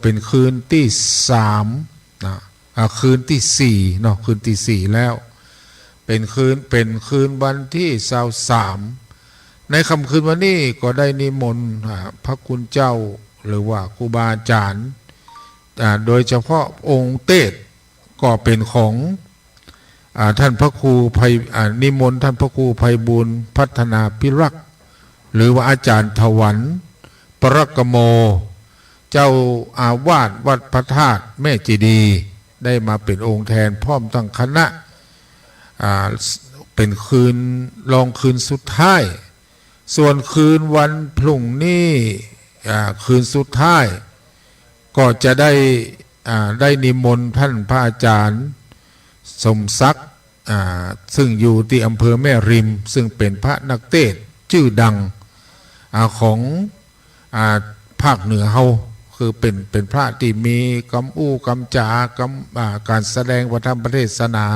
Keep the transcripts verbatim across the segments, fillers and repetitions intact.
เป็นคืนตี้สามนะ อ่า คืนตี้สี่เนาะ คืนตี้สี่แล้ว เป็นคืน เป็นคืนวันตี้ซาวสาม ในค่ำคืนวันนี้ก็ได้นิมนต์ อ่า พระคุณเจ้า หรือว่าครูบาอาจารย์ อ่า โดยเฉพาะองค์เตสน์ก็เป็นของ อ่า ท่านพระครูไพ อ่า นิมนต์ท่านพระครูไพบูลย์พัฒนาภิรักษ์ หรือว่าอาจารย์ถวัน ปรักกโม เจ้าอาวาสวัดพระธาตุแม่เจดีย์ ได้มาเป็นองค์แทนพร้อมทั้งคณะ อ่า เป็นคืน รองคืนสุดท้าย ส่วนคืนวันพรุ่งนี้ อ่า คืนสุดท้าย ก็จะได้ อ่า ได้นิมนต์ท่านพระอาจารย์สมศักดิ์ อ่า ซึ่งอยู่ตี้อำเภอแม่ริม ซึ่งเป็นพระนักเตสน์จื้อดัง อ่า ของ อ่า ภาคเหนือเฮา คือเป็น เป็นพระตี้มีกำอู้กำจ๋า กำ อ่า ก๋านแสดงพระธรรมเทศนา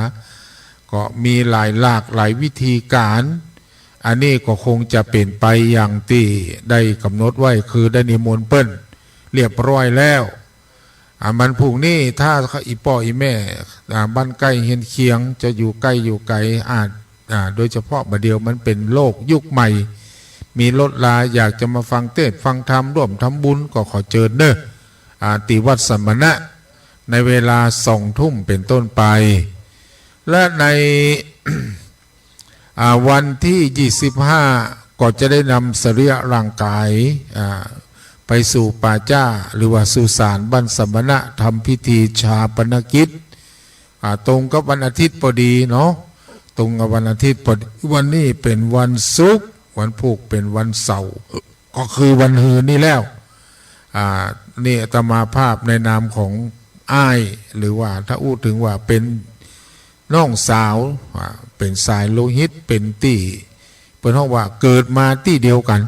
ก็มีหลายหลากหลายวิธีก๋าน อันนี้ก็คงจะเป๋นไปอย่างตี้ได้กำหนดไว้ คือได้นิมนต์เปิ้นเรียบร้อยแล้ว อ่า วันพรุ่งนี้ถ้าอี่ป้ออี่แม่ อ่า บ้านใก้เฮือนเคียง จะอยู่ใก้อยู่ไก๋ อาจ อ่า โดยเฉพาะบ่าเดี่ยวมันเป๋นโลกยุคใหม่ มีรถลา อยากจะมาฟังเตสน์ฟังธรรม ร่วมทำบุญ ก็ขอเจิญเน้อ อ่า ตี้วัดสมณะ ในเวลาสองทุ่มเป๋นต้นไป และใน อ่า วันตี้ยี่สิบห้า ก็จะได้นำสรีระร่างกาย อ่า ไปสู่ป่าจ๊า หรือว่าสุสานบ้านสมณะ ทำพิธีฌาปนกิจ อ่า ตรงกับวันอาทิตย์พอดีเนาะ ตรงกับวันอาทิตย์พอดี วันนี้เป๋นวันศุกร์ วันพูกเป๋นวันเสาร์ ก็คือวันฮือนี่แล้ว อ่า นี่อาตมาภาพในนามของอ้าย หรือว่าถ้าอู้เถิงว่าเป๋นน้องสาว อ่า เป๋นสายโลหิต เป๋นตี้ เปิ้นฮ้องว่าเกิดมาตี้เดียวกั๋น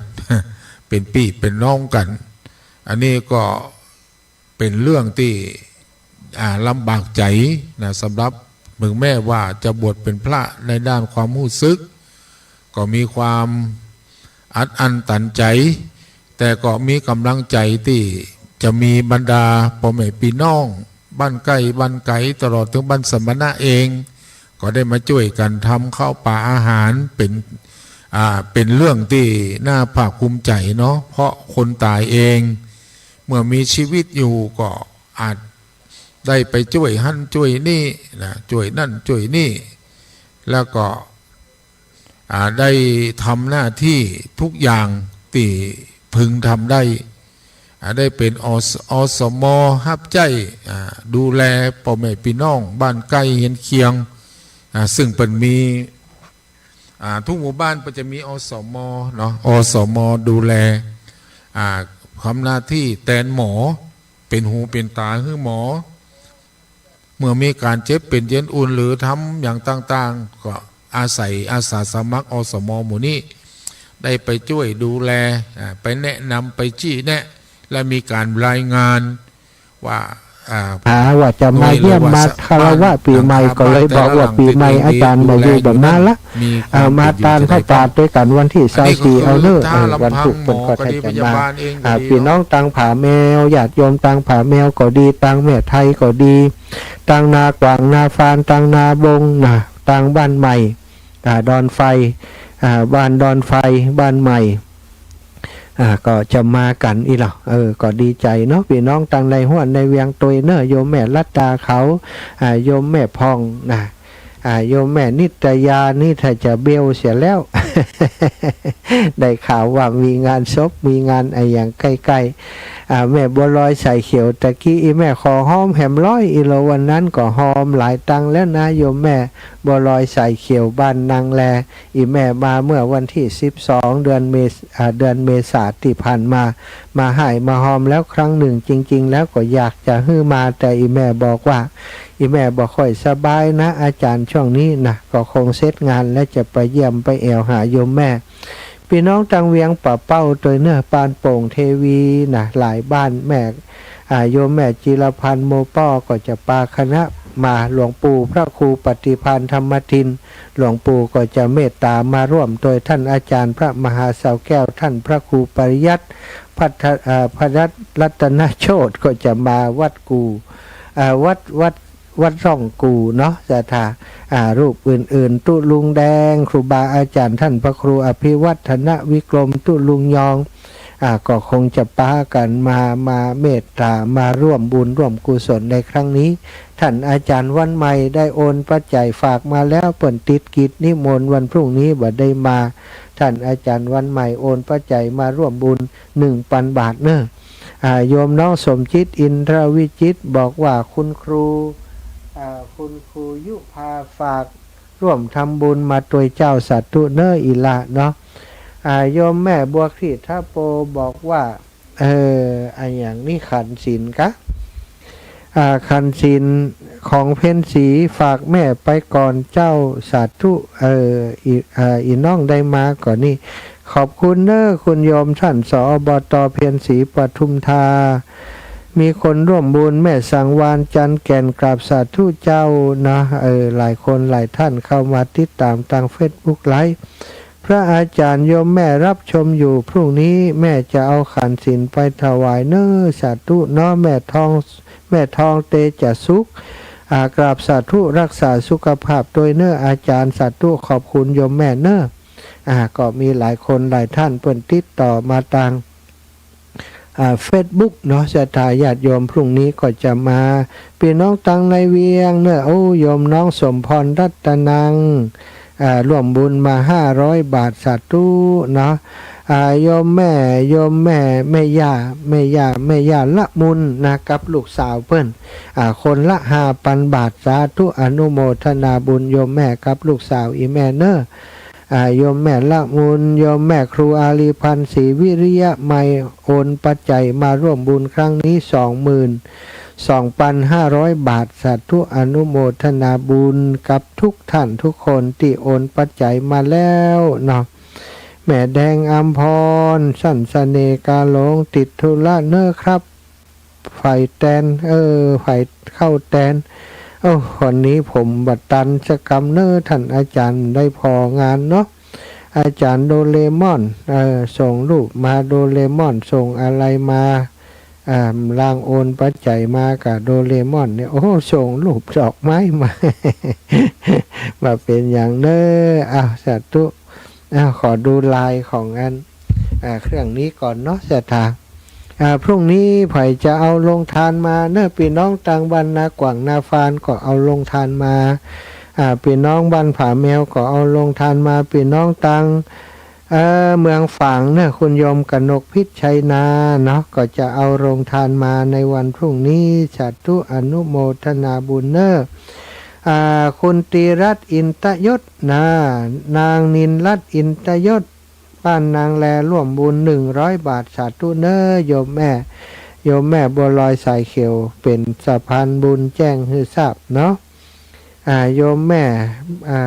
เป๋นปี้เป๋นน้องกั๋น อันนี้ก็ เป๋นเรื่องตี้ อ่า ลำบากใจ๋นะ สำหรับ เถิงแม้ว่าจะบวชเป๋นพระ ในด้านความฮู้สึก ก็มีความอัดอั้นตันใจ๋ แต่ก็มีก๋ำลังใจ๋ตี้จะมีบรรดาป้อแม่ปี้น้อง บ้านใก้บ้านไก๋ ตลอดเถิงบ้านสมณะเอง ก็ได้มาจ้วยกั๋นทำข้าวป๋าอาหาร เป๋น อ่า เป๋นเรื่องตี้น่าภาคภูมิใจ๋เนาะ เพราะคนต๋ายเอง เมื่อมีชีวิตอยู่ก็อาจได้ไปจ้วยหั้นจ้วยนี่นะ จ้วยนั่นจ้วยนี่ แล้วก็ อ่า ได้ทำหน้าตี้ทุกอย่างตี้พึงทำได้ อ่า ได้เป๋น อส- อสม ฮับใจ๊ อ่า ดูแลป้อแม่ปี้น้องบ้านใก้เฮือนเคียง อ่า ซึ่งเปิ้นมี อ่า กู้หมู่บ้านเปิ้นจะมี อสม เนาะ อสม ดูแล อ่า ทำหน้าตี้แตนหมอ เป๋นหูเป๋นต๋าหื้อหมอ เมื่อมีก๋านเจ็บเป๋นเย็นอุ่นหรือทำอย่างต่างๆ ก็อาศัยอาสาสมัคร อสม หมู่นี้ ได้ไปจ้วยดูแล อ่า ไปแนะนำ ไปจี้แนะ และมีก๋านรายงานว่า อ่า หาว่าจะมาเยี่ยมมาคารวะปี๋ใหม่ ก็เลยบอกว่าปี๋ใหม่อาจ๋ารย์บ่อยู่บ่มาละ อ่า มาตานผ้าป่าตวยกั๋นวันตี้ซาวสี่เอาเน้อ เออ วันพูกเปิ้นก็ได้จะมา อ่า ปี้น้องตางผาแมว ญาติโยมตางผาแมวก็ดี ตางแม่ไทยก็ดี ตางนาก๋วาง นาฟาน ตางนาบงนะ ตางบ้านใหม่ อ่า ดอนไฟ อ่า บ้านดอนไฟ บ้านใหม่ อ่า ก็จะมากั๋นอี้เหล่า เออ ก็ดีใจ๋เนาะ ปี้น้องตางในห้วนในเวียงตวยเน้อ โยมแม่รัตดาเขา อ่า โยมแม่ผ่องนะ อ่า โยมแม่นิตยานี่ถ้าจะเบลเสียแล้ว ได้ข่าวว่ามีงานศพ มีงานอะหยังใก้ๆ อ่า แม่บัวลอยสายเขียว ตะกี้อี้แม่ขอหอมแหมร้อยอี้เหล่า วันนั้นก็หอมหลายตังแล้วนะ โยมแม่บัวลอยสายเขียวบ้านนางแล อี้แม่มาเมื่อวันตี้สิบสอง เดือนเมษ- อ่า เดือนเมษาตี้ผ่านมา มาฮ่ายมาหอมแล้วครั้งนึ่ง จริงๆ แล้วก็อยากจะหื้อมา แต่อี้แม่บอกว่า อี้แม่บ่ค่อยสบายนะ อาจ๋ารย์ ช่วงนี้นะ ก็คงเสร็จงานแล้วจะไปเยี่ยมไปแอ่วหาโยมแม่ ปี้น้องตางเวียงป่าเป้าตวยเน้อ ปานโป่งเทวีนะ หลายบ้าน แม่ อ่า โยมแม่จิรพันธ์ โมป้อ ก็จะปาคณะมา หลวงปู่พระครูปฏิภาณธรรมทิน หลวงปู่ก็จะเมตตามาร่วมโดยท่านอาจารย์พระมหาเสาแก้ว ท่านพระครูปริยัติ พัท อ่า พระรัตนโชติก็จะมาวัดกู่ อ่า วัด วัด วัดร่องกู่เนาะ ศรัทธา อ่า รูปอื่นๆ ตุ๊ลุงแดง ครูบาอาจารย์ท่านพระครูอภิวัฒนวิกรม ตุ๊ลุงยอง อ่า ก็คงจะปากั๋นมา มาเมตตา มาร่วมบุญร่วมกุศลในครั้งนี้ ท่านอาจารย์วันใหม่ได้โอนปัจจัยฝากมาแล้ว เปิ้นติดกิจนิมนต์วันพรุ่งนี้บ่ได้มา ท่านอาจารย์วันใหม่โอนปัจจัยมาร่วมบุญ หนึ่งปันบาทเนาะ อ่า โยมน้องสมจิต อินทรวิจิตร บอกว่าคุณครู อ่า คุณครูยุพาฝากร่วมทำบุญมาตวยเจ้า สาธุเนาะ อิหละเนาะ อ่า โยมแม่บัวครีทะโปบอกว่า เออ อะหยังนี่ ขันศีลกะ อ่า ขันศีลของเพ็ญศรี ฝากแม่ไปก่อนเจ้า สาธุ เออ อี อ่า อีน้องได้มาก่อนนี่ ขอบคุณเนาะ คุณโยมท่าน สอบต เพ็ญศรี ปทุมธา มีคนร่วมบุญ แม่สังวาล จันทร์แก่น กราบสาธุเจ้าเนาะ เออ หลายคนหลายท่านเข้ามาติดตามตางเฟซบุ๊กไลฟ์ พระอาจารย์ โยมแม่รับชมอยู่ พรุ่งนี้แม่จะเอาขันศีลไปถวายเนาะ สาธุเนาะ แม่ทอง แม่ทองเตจะสุข อ่า กราบสาธุ รักษาสุขภาพตวยเนาะอาจารย์ สาธุ ขอบคุณโยมแม่เนาะ อ่า ก็มีหลายคนหลายท่านเปิ้นติดต่อมาตาง อ่า เฟซบุ๊กเนาะ ศรัทธาญาติโยม พรุ่งนี้ก็จะมา ปี้น้องตางในเวียงเนาะ โอ้ โยมน้องสมพรรัตนัง อ่า ร่วมบุญมาห้าร้อยบาท สาธุเนาะ อ่า โยมแม่ โยมแม่ แม่ย่า แม่ย่า แม่ย่าละมุนนะ กับลูกสาวเปิ้น อ่า คนละห้าปันบาท สาธุ อนุโมทนาบุญโยมแม่กับลูกสาวอีแม่เนาะ อ่า โยมแม่ละมุน โยมแม่ครูอารีพันธ์ ศรีวิริยะไมย โอนปัจจัยมาร่วมบุญครั้งนี้ สองหมื่นสองปันห้าร้อยบาท สาธุ อนุโมทนาบุญกับทุกท่านทุกคนตี้โอนปัจจัยมาแล้วเนาะ แม่แดงอำพร สันเสน่ห์กาหลง ติดธุระเนาะครับ ใฝ่แตน เออ ใฝ่เข้าแตน โอ้ วันนี้ผมบ่ตันสักกำเนาะ ท่านอาจารย์ได้ผ่องานเนาะ อาจารย์โดเรมอน เออ ส่งรูปมา โดเรมอนส่งอะไรมา อ่า ลางโอนปัจจัยมากับโดเรมอนเนี่ย โอ้ ส่งรูปดอกไม้มา บ่าเป๋นหยังเนาะ อ้าว สาธุ อ้าว ขอดูลายของอัน อ่า เครื่องนี้ก่อนเนาะ ศรัทธา อ่า พรุ่งนี้ใผจะเอาโรงทานมาเนาะ ปี้น้องตางบ้านนากว่างนาฟานก็เอาโรงทานมา อ่า ปี้น้องบ้านผาแมวก็เอาโรงทานมา ปี้น้องตาง เอ่อ เมืองฝางเนาะ คุณโยมกนกพิชชัยนาเนาะ ก็จะเอาโรงทานมาในวันพรุ่งนี้ สาธุ อนุโมทนาบุญเนาะ อ่า คุณตรีรัตน์ อินตยศนะ นางนินรัตน์ อินตยศ บ้านนางแล ร่วมบุญหนึ่งร้อยบาท สาธุเนาะ โยมแม่ โยมแม่บัวลอยสายเขียว เป๋นสะพานบุญแจ้งหื้อทราบเนาะ อ่า โยมแม่ อ่า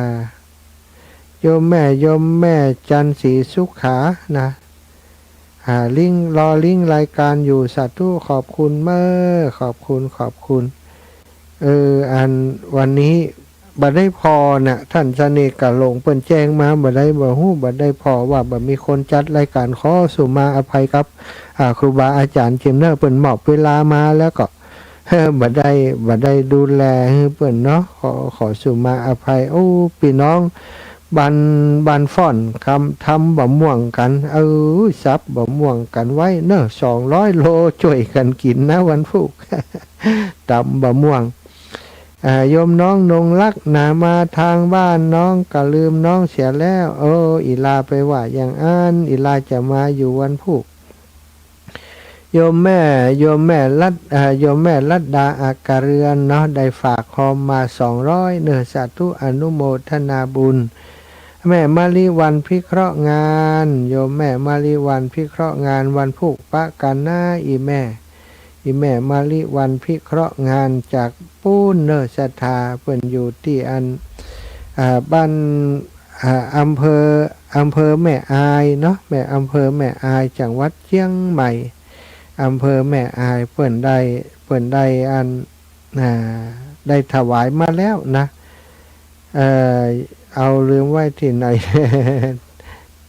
โยมแม่ โยมแม่จันทร์ศรีสุขานะ อ่า ลิงก์ รอลิงก์รายการอยู่ สาธุ ขอบคุณเนาะ ขอบคุณ ขอบคุณ เออ อันวันนี้บ่ได้ผ่อนะ ท่านเสน่ห์กาหลงเปิ้นแจ้งมา บ่ได้ บ่ฮู้ บ่ได้ผ่อ ว่าบ่มีคนจัดรายการ ขอสุมาอภัยกับ อ่า ครูบาอาจารย์เจียมเนาะ เปิ้นมอบเวลามาแล้วก็ เออ บ่ได้ บ่ได้ดูแลหื้อเปิ้นเนาะ ขอ ขอสุมาอภัย โอ้ ปี้น้อง บ้าน บ้านฟ้อน กำ ตำบ่าม่วงกั๋น เออ สับบ่าม่วงกั๋นไว้เนาะ สองร้อยโล จ้วยกั๋นกิ๋นนะวันพูก ตำบ่าม่วง อ่า โยมน้องนงรักนะ มาตางบ้านน้องก็ลืมน้องเสียแล้ว โอ้ อีหลาไปว่าอย่างอั้น อีหลาจะมาอยู่วันพูก โยมแม่ โยมแม่รัต อ่า โยมแม่รัตดา อักกะเรือนเนาะ ได้ฝากฮอมมาสองร้อยเนาะ สาธุ อนุโมทนาบุญ แม่มะลิวัลย์ พิเคราะห์งาน โยมแม่มะลิวัลย์ พิเคราะห์งาน วันพูกปะกั๋นนะ อีแม่ อีแม่มะลิวัลย์ พิเคราะห์งาน จากปู๊นเนาะ ศรัทธา เปิ้นอยู่ตี้อัน อ่า บ้าน อ่า อำเภอ อำเภอแม่อายเนาะ แม่ อำเภอแม่อาย จังหวัดเจียงใหม่ อำเภอแม่อาย เปิ้นได้ เปิ้นได้อัน อ่า ได้ถวายมาแล้วนะ เอ่อ เอาลืมไว้ตี้ไหน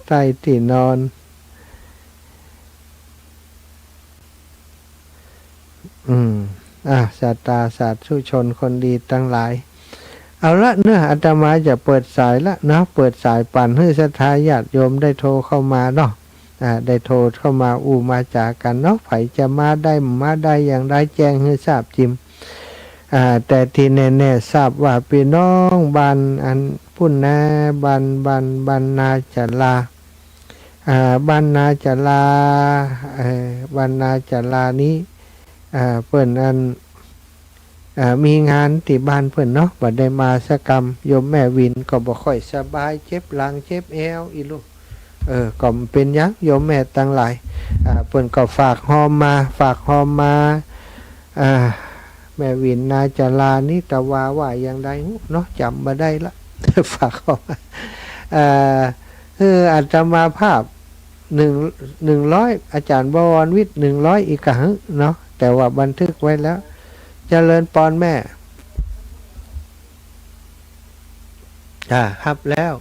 ใต้ตี้นอน อืม อ่ะ ศรัทธาสาธุชนคนดีตังหลาย เอาละเนาะ อาตมาจะเปิดสายละเนาะ เปิดสายปันหื้อศรัทธาญาติโยมได้โทรเข้ามาเนาะ อ่า ได้โทรเข้ามาอู้มาจ๋ากั๋นเนาะ ใผจะมาได้บ่มาได้อย่างใดแจ้งหื้อทราบจิม อ่า แต่ตี้แน่ๆ ทราบว่าปี้น้องบ้านอันปุ้นนะ บ้าน บ้าน บ้านนาจารา อ่า บ้านนาจารา เอ่อ บ้านนาจารานี้ อ่า เปิ้นอัน อ่า มีงานตี้บ้านเปิ้นเนาะ บ่ได้มาสักกำ โยมแม่วินก็บ่ค่อยสบาย เจ็บหลังเจ็บแอวอี้ลูก เออ ก็บ่เป๋นหยัง โยมแม่ตังหลาย อ่า เปิ้นก็ฝากฮอมมา ฝากฮอมมา อ่า แม่วินนาจารานี้ตะวาว่าอย่างใดฮู้เนาะ จ๋ำบ่ได้ละ ฝากฮอมมา เอ่อ เออ อาตมาภาพ หนึ่ง หนึ่งร้อย อาจ๋ารย์บวรวิทย์ หนึ่งร้อย อีกกะหึเนาะ แต่ว่าบันทึกไว้แล้ว เจริญปอนแม่ อ่า ฮับแล้ว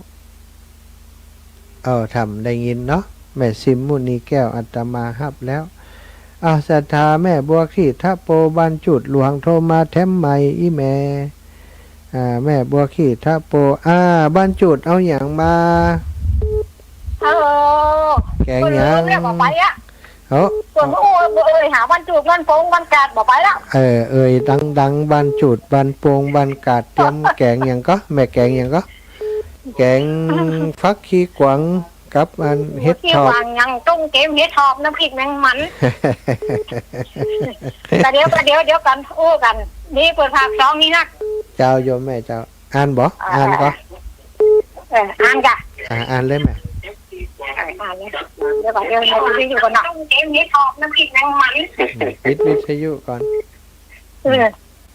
เออ ถ้าบ่ได้ยินเนาะ แม่ซิมมุนีแก้ว อาตมาฮับแล้ว อ่า ศรัทธาแม่บัวขี้ทะโป บ้านจูดหลวง โทรมาแถมใหม่ อี้แม่ อ่า แม่บัวขี้ทะโป อ่า บ้านจูดเอาหยังมา ฮัลโหล แก๋งหยัง เปิ้นลืมแล้วบ่ไปอะ เอ้อ เปิ้นอู้ เอ่ยหาบ้านจูดบ้านโป่งบ้านกาดบ่ไปละ เออ เอ่ยดังๆ บ้านจูดบ้านโป่งบ้านกาด เตรียมแก๋งหยังก่อ แม่แก๋งหยังก่อ แก๋งฟักขี้กวางกับอันเห็ดถอบ ขี้กวางหยัง ต้มเก็มเห็ดถอบ น้ำพริกแมงมัน แต่เดี๋ยว แต่เดี๋ยว เดี๋ยวกั๋น อู้กั๋น นี่เปิ้นฝากซองนี่นะ เจ้าโยมแม่เจ้า อ่านบ่ อ่า อ่านก่อ เออ อ่านก่ะ อ่า อ่านเลยแม่ เออ อ่านเลย เดี๋ยวก่อน เดี๋ยว เดี๋ยว เดี๋ยวก่อนเนาะ อืม ปิดวิทยุก่อน เออ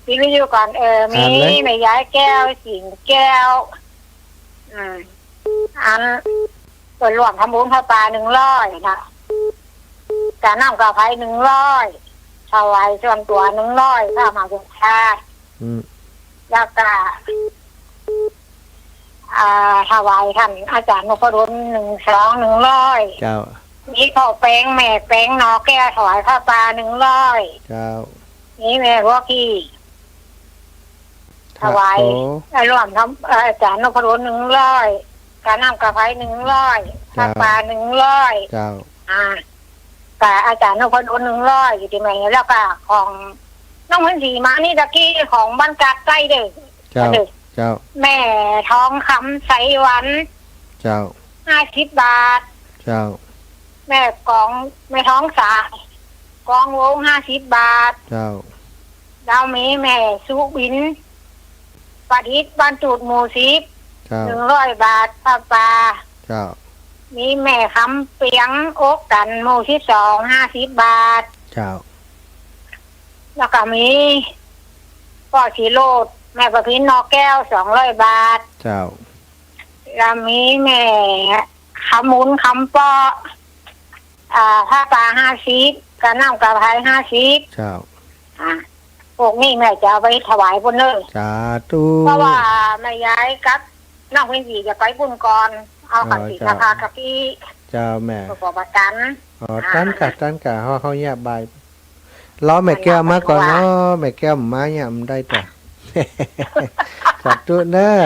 ปิดวิทยุก่อน เออ มี อ่านเลย แม่ยายแก้ว สิงแก้ว อืม อัน เปิ้นร่วมทำบุญผ้าป่าหนึ่งร้อยนะ ก๋าน้ำก๋าไฟหนึ่งร้อย ถวายส่วนตั๋วหนึ่งร้อย พระมหาสมภาร อืม แล้วก็ อ่า ถวายต้านอาจ๋ารย์นพดลหนึ่งซอง หนึ่งร้อย เจ้า มีพ่อแปง แม่แปง หน่อแก้ว ถวายผ้าป่าหนึ่งร้อย เจ้า มีแม่บัวขี้ ถวาย โอ้ เอ่อ ร่วมทำ เอ่อ อาจ๋ารย์นพดลหนึ่งร้อย ก๋าน้ำก๋าไฟหนึ่งร้อย เจ้า ผ้าป่าหนึ่งร้อย เจ้า อ่า ก๋าอาจ๋ารย์นพดลหนึ่งร้อย อยู่ตี้แม่ แล้วก็ของน้องเพ็ญศรีมานี่ตะกี้ ของบ้านกาดใก้เด้อ เจ้า เด้อ เจ้า แม่ทองคำ ไสวรรค์ เจ้า ห้าสิบบาท เจ้า แม่กอง แม่ทองสา กองวง ห้าสิบบาท เจ้า แล้วมีแม่สุบิน ประดิษฐ์ บ้านจูดหมู่สิบ เจ้า หนึ่งร้อยบาท ผ้าป่า เจ้า มีแม่คำเปียง อกตัน หมู่สิบสอง ห้าสิบบาท เจ้า แล้วก็มีป้อศรีโรจน์ แม่ประพิน หน่อแก้ว สองร้อยบาท เจ้า แล้วมีแม่คำมูล คำเปาะ อ่า ผ้าป่าห้าสิบ ก๋าน้ำก๋าไฟห้าสิบ เจ้า อ่า พวกนี้แม่จะเอาไปถวายปุ้นเน่อ สาธุ เพราะว่าแม่ยายกับน้องเพ็ญศรีจะไปปุ้นก่อน เอาขันติ เออ เจ้า สภากับพี่ เจ้าแม่ ก็บอกว่าตัน อ๋อ อ่า ตันก่ะ ตันก่ะ เฮา เฮาเยียะบ่าย รอแม่แก้วมาก่อนเนาะ แม่แก้วบ่มาเยียะบ่ได้ตา สาธุเน่อ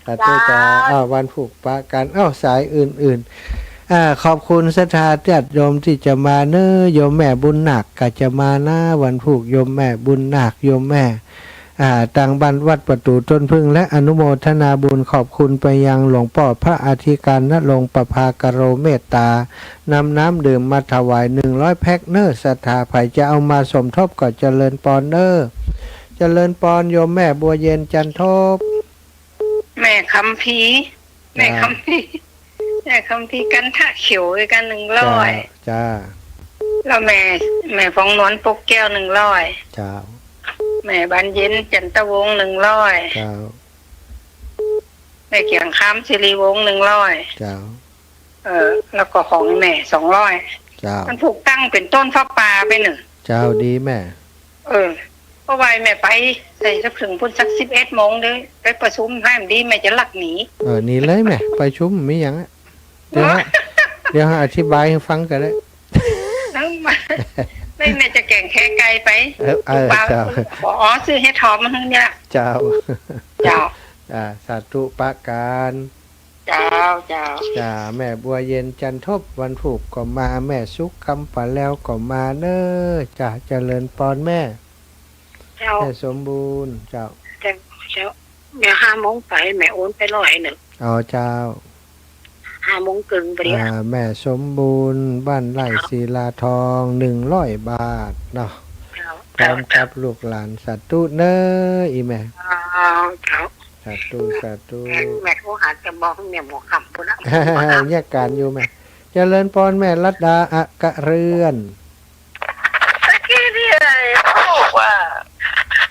สาธุจ้า เจ้า อ้าว วันพูกปะกั๋น อ้าว สายอื่นๆ อ่า ขอบคุณศรัทธาญาติโยมตี้จะมาเน่อ โยมแม่บุญนาคก็จะมานะ วันพูก โยมแม่บุญนาค โยมแม่ อ่า ตางบ้านวัดประตู๋ต้นผึ้ง และอนุโมทนาบุญขอบคุณไปยังหลวงป้อพระอธิการณรงค์ประภากะโรเมตตา นำน้ำดื่มมาถวายหนึ่งร้อยแพ็คเน่อ ศรัทธาใผจะเอามาสมทบก็เจริญปอนเน่อ เจริญปอนโยมแม่บัวเย็น จันทบ แม่คำพี แม่ จ้า คำพี แม่คำพี กันทะเขียว อีกอันหนึ่งร้อย จ้า จ้า แล้วแม่ แม่ฟองนวล ปกแก้ว หนึ่งร้อย เจ้า แม่บานเย็น จันทวงศ์ หนึ่งร้อย เจ้า แม่เกียงคำ สิริวงศ์ หนึ่งร้อย เจ้า เออ แล้วก็ของแม่ สองร้อย เจ้า มันผูกตั้งเป๋นต้นผ้าป่าไปเน่อ เจ้า ดีแม่ เออ เพราะว่าแม่ไป ใส่สะพึงปุ้นสักสิบเอ็ดโมงเด้อ ไปประชุมหั้นดี แม่จะลักหนี เออ หนีเลยแม่ ประชุมมีหยังอะ เดี๋ยว เดี๋ยวอธิบายหื้อฟังก็ได้ แล้วมา แล้วแม่จะแก๋งแคไก่ไป เออ เออ เจ้า อ๋อ ซื้อเห็ดหอมมาหื้อนี่ละ เจ้า เจ้า อ่า สาธุปะก๋าน เจ้า เจ้า จ้า แม่บัวเย็นจันทบ วันพูกก็มา แม่สุขคำป่าแลวก็มาเน้อ จ้า เจริญปอนแม่ เจ้า แม่สมบูรณ์ เจ้า เจ้า เจ้า เดี๋ยวห้าโมงไป แม่โอนไปร้อยนึ่ง อ๋อ เจ้า ห้าโมงเกิ่งพอดี อ่า แม่สมบูรณ์ บ้านไร่ศิลาทอง หนึ่งร้อยบาทเนาะ เจ้า พร้อมกับลูกหลาน สาธุเน้อ อีแม่ เจ้า เจ้า สาธุ สาธุ แม่โทรหาจะบอกเนี่ย หมอคำพุ้นนะ เยียกก๋านอยู่แม่ เจริญปอนแม่รัตดา อะกะเรือน ตะกี้นี่ไอ้ลูกว่า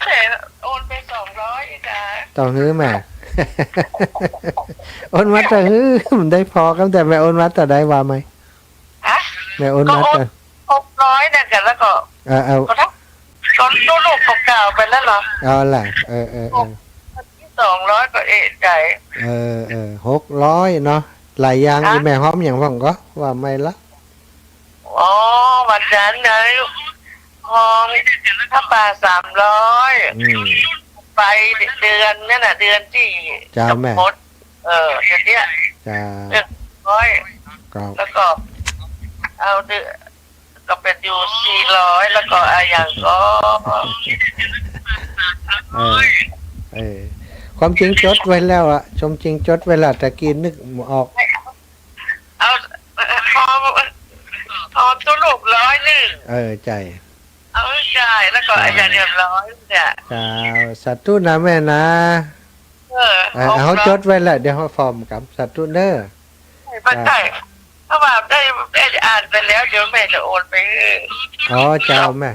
แม่โอนไปสองร้อยจ้ะ ต้องหื้อแม่ โอนมาแต่หื้อ มันได้พอกัน แต่แม่โอนมาแต่ใดว่าไหม ฮะ แม่โอนมาแต่ ก็โอนหกร้อยนะกัน แล้วก็ เออ เอา ก็ทัก ตอนลูกเขากล่าวไปแล้วเหรอ เอาล่ะ เออ เออ เออ สองร้อยก็เอะใจ๋ เออ เออ หกร้อยเนาะ หลายอย่าง ฮะ อีแม่หอมหยังพ่องก็ว่าไม่ละ อ๋อ วันนั้นนะ หอมผ้าป่าสามร้อย อืม ไปเดือนนั่นน่ะ เดือนที่ เจ้าแม่ จะหมด เออ เดือนเนี้ย เจ้า เดือนร้อย ครับ แล้วก็ เอาเดือน ก็เป็นอยู่สี่ร้อย แล้วก็อะหยังก็ เออ เออ ความจริงจดไว้แล้วอะ ความจริงจดไว้แล้ว ตะกี้นึกบ่ออก เอา พอ พอตัวลูกร้อยนึ่ง เออ ใจ๋ เอาใจ๋ แล้วก็ ใจ๋ อะหยังเรียบร้อยเนี่ย เจ้า สาธุนะแม่นะ เออ เออ หกร้อย เฮาจดไว้แล้ว เดี๋ยวเฮาฟ้องกั๋น สาธุเน้อ ไม่ใช่ เพราะว่าได้ ได้อ่านไปแล้ว เดี๋ยวแม่จะโอนไปให้ อ๋อ เจ้าแม่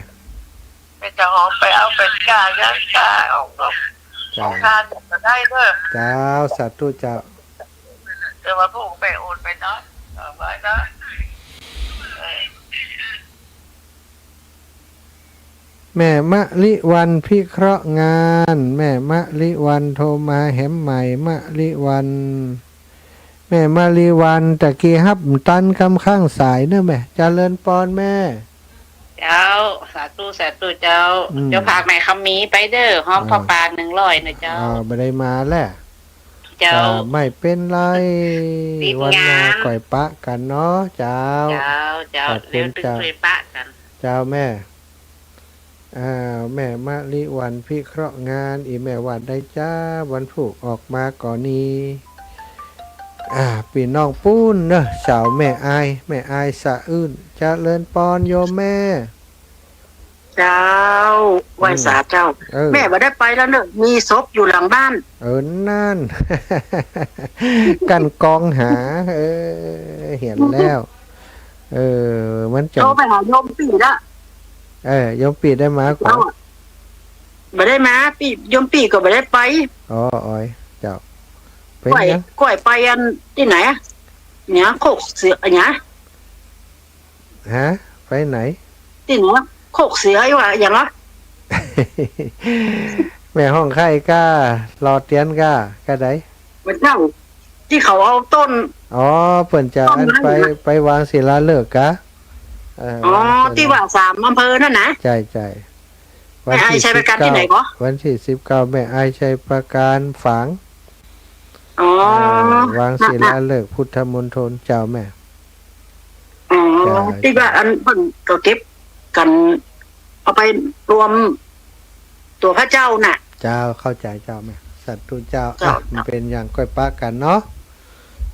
แม่จะหอมไปเอาไปจ่ายงานค่าของ เจ้า ของงานก็ได้เด้อ เจ้า สาธุเจ้า เดี๋ยววันพูกแม่โอนไปเนาะ เอาไว้เนาะ เออ แม่มะลิวัลย์พิเคราะห์งาน แม่มะลิวัลย์โทรมาแหมใหม่ มะลิวัลย์ แม่มะลิวัลย์ ตะกี้ฮับตันกำข้างสายเนอะแม่ เจริญปอนแม่ เจ้า สาธุ สาธุเจ้า อืม เดี๋ยวฝากแม่คำมีไปเด้อ หอม อ่า ผ้าป่าหนึ่งร้อยนะเจ้า อ่า บ่ได้มาแล้ว เจ้า อ่า ไม่เป็นไร ติดงาน วันหน้าก่อยปะกั๋นเนาะ เจ้า เจ้า เจ้า ขอบคุณ เดี๋ยวจะ เจ้า ก่อยปะกั๋น เจ้าแม่ อ่า แม่มะลิวัลย์พิเคราะห์งาน อีแม่ว่าได้จ้า วันพูกออกมาก่อนี้ อ่า ปี้น้องปู๊นเนอะ สาวแม่อาย แม่อายสะอื้น เจริญปอนโยมแม่ เจ้า ไหว้สาเจ้า อืม เออ แม่บ่ได้ไปแล้วเนอะ มีศพอยู่หลังบ้าน เออ นั่น กั้นกองหา เออ หันแล้ว เออ มันจะ โทรไปหาโยมปี้ละ เออ โยมปี้ได้มาก่อ เจ้า บ่ได้มา ปี้ โยมปี้ก็บ่ได้ไป อ๋อ อ้อย เจ้า เป็น ก้อย หยัง ก้อยไปอันตี้ไหนอะ เนี่ย โคกเสือ เนี่ย ฮะ ไปไหน ตี้ไหนอะ โคกเสือ อีหว่าหยังอะ แม่ฮ่องไคล้ก้า หล่อเตียนก้า ก้าใด พระเจ้า ตี้เขาเอาต้น อ๋อ เปิ้นจะ ต้นไม้ อันไป น่ะ ไปวางศิลาฤกษ์กา เออ อ๋อ วางศิลา ตี้ว่าสามอำเภอนั่นนะ ใช่ ใช่ แม่อายชัยประการตี้ไหนก่อ วันตี้สิบเก้า แม่อายชัยประการฝาง อ๋อ อ่า วางศิลาฤกษ์พุทธมณฑล เจ้าแม่ อ๋อ เจ้า ตี้ว่าอันเปิ้นก็เก็บกั๋น เอาไปรวมตั๋วพระเจ้าน่ะ เจ้า เข้าใจ๋เจ้าแม่ สาธุเจ้า เจ้า อ่ะ มันเป๋นอย่างก้อยปะกั๋นเนาะ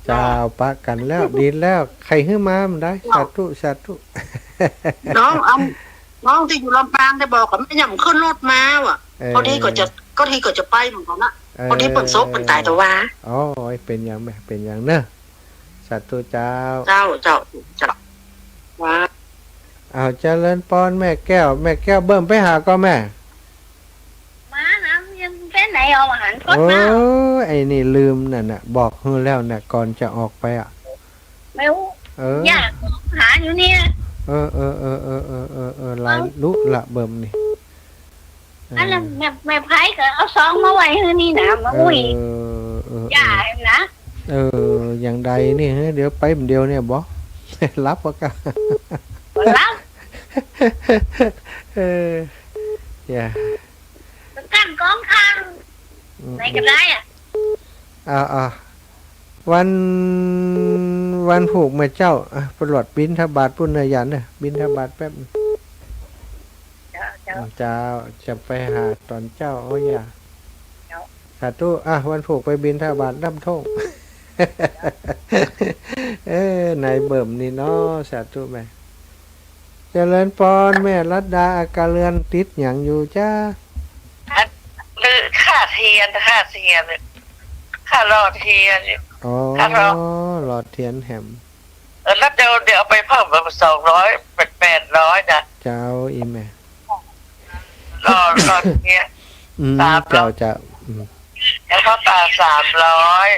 เจ้า เจ้า ปะกั๋นแล้ว ดีแล้ว ใค่หื้อมามันได้ เจ้า สาธุ สาธุ น้อง เอา น้องตี้อยู่ลำปางได้บอกกับแม่ย่ำขึ้นรถมาว่ะ เออ พอดีก็จะ ก็ดีก็จะไปเหมือนกั๋นนะ เออ พอดีเปิ้นโศกเปิ้นต๋ายตะวา อ๋อ เป๋นอย่างแม่ เป๋นอย่างเนอะ สาธุเจ้า เจ้า เจ้า เจ้า ว้า อ้าว เจริญปอนแม่แก้ว แม่แก้วเบิ่มไปหาก่อแม่ มานะ ยังไปไหนเอาอาหารสดมา โอ้ย ไอ้นี่ลืมนั่นน่ะ บอกหื้อแล้วน่ะ ก่อนจะออกไปอะ ไม่รู้ เออ อยากหาอยู่เนี่ย เออ เออ เออ หลายลุละเบิ่มนี่ อันนั้น เออ แม่ แม่ไพก็เอาซองมาไว้หื้อนี่นะ มาอุ้ย เออ เออ เออ อย่านะ เออ อย่างใดนี่ เดี๋ยวไปเดี๋ยวเนี่ยบ่ หลับบ่กะ บ่หลับ เออ อย่า กั้นกองข้าง อืม ไหนก็ได้อะ อ่า อ่า วัน วันพูกเมื่อเจ๊า อ่ะ ไปหลวดบิณฑบาตปุ้นเน่อหยาดเน่อ บิณฑบาตแป๊บ เจ้า เจ้า เจ้า จะไปหาต๋อนเจ๊า โอ้ย อย่า เจ้า สาธุ อ่ะ วันพูกไปบิณฑบาตน้ำท่ง เออ นายเบิ่มนี่เนาะ สาธุแม่ เจริญปอน แม่รัตดา อาการเรือนติดหยังอยู่จ๊ะ อัน หรือค่าเตียน ค่าเตียน ค่าหล่อเตียน อ๋อ ค่าหล่อ หล่อเตียนแหม เออ แล้วเดี๋ยว เดี๋ยวเอาไปเพิ่มเป็นสองร้อย เป็นแปดร้อยนะ เจ้า อีแม่ หล่อ หล่อเตียน อืม สามร้อย เจ้า เจ้า อืม แล้วก็ตาสามร้อย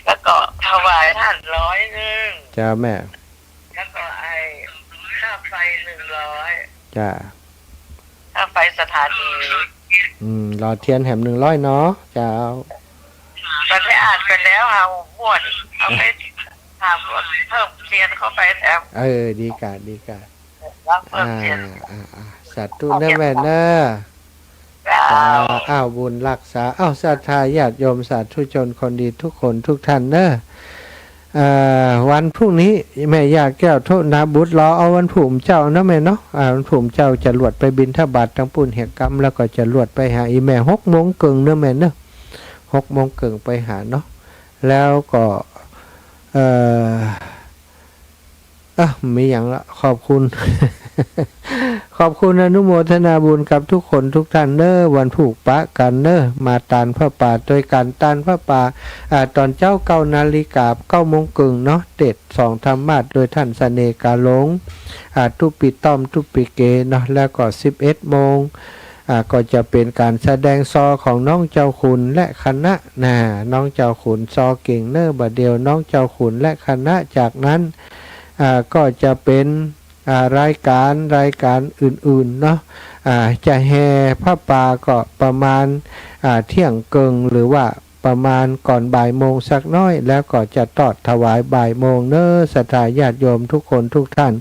แล้วก็ถวายท่านร้อยหนึ่ง เจ้าแม่ แล้วก็ไอ้ค่าไฟหนึ่งร้อย จ้า ค่าไฟสถานี อืม หล่อเตียนแหมหนึ่งร้อยเนาะ เจ้า มันได้อ่านไปแล้ว เอาหมวด เอาไปถามเพิ่มเตียนเข้าไปแถม เออ ดีกะ ดีกะ แล้วเพิ่มเตียน อ่า อ่า อ่า สาธุเน่อแม่เน่อ เจ้า อ้าว บุญรักษา อ้าว ศรัทธาญาติโยมสาธุชนคนดีทุกคนทุกท่านเน่อ เอ่อ วันพรุ่งนี้แม่ย่าแก้วโทนาบุตรรอเอาวันพูกเจ๊าเนาะแม่เนาะ อ่า วันพูกเจ๊าจะหลวดไปบิณฑบาตตังปุ้นเหียกำ แล้วก็จะหลวดไปหาอีแม่หกโมงเกิ่งเนาะแม่เนาะ หกโมงเกิ่งไปหาเนาะ แล้วก็ เอ่อ อ่ะ มีอย่างละ ขอบคุณ ขอบคุณอนุโมทนาบุญกับทุกคนทุกท่านเน่อ วันพูกปะกั๋นเน่อ มาตานผ้าป่า โดยก๋านตานผ้าป่า อ่า ต๋อนเจ๊าเก้านาฬิกา เก้าโมงเกิ่งเนาะ เตสน์สองธรรมาสน์โดยท่านเสน่ห์กาหลง อ่า ตุ๊ปิต้อมตุ๊ปิเกเนาะ แล้วก็สิบเอ็ดโมง อ่า ก็จะเป๋นก๋านแสดงซอของน้องเจ้าขุนและคณะ น่ะ น้องเจ้าขุนซอเก่งเน่อ บ่าเดี่ยวน้องเจ้าขุนและคณะ จากนั้น อ่า ก็จะเป๋น อ่า รายก๋าน รายก๋านอื่นๆ เนาะ อ่า จะแห่ผ้าป่าก็ประมาณ อ่า เตี้ยงเกิ่ง หรือว่าประมาณก่อนบ่ายโมงสักน้อย แล้วก็จะตอดถวายบ่ายโมงเน่อ ศรัทธาญาติโยมทุกคนทุกท่าน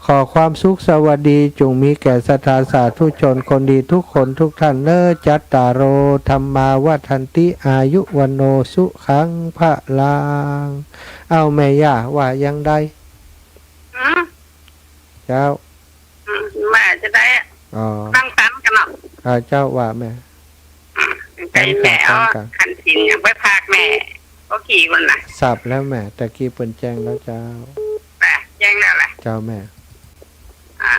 ขอความสุขสวัสดีจุ่งมีแก่ศรัทธาสาธุชนคนดีทุกคนทุกท่านเน่อ จัตตาโร ธัมมา วัฑฒันติ อายุ วัณโณ สุขัง พลัง เอ้า แม่ย่าว่าอย่างใด อืม เจ้า อืม แม่จะได้ อ๋อ ตั้งตันกั๋นเนาะ อ่า เจ้าว่าแม่ อืม ไปแม่ ตั้งตัน เอา ตั้งตัน ขันศีลยังไปพากแม่ ก็กี่วันน่ะ สับแล้วแม่ แต่กี้เปิ้นแจ้งแล้วเจ้า แม่ แจ้งแล้วแหละ เจ้าแม่ อ่า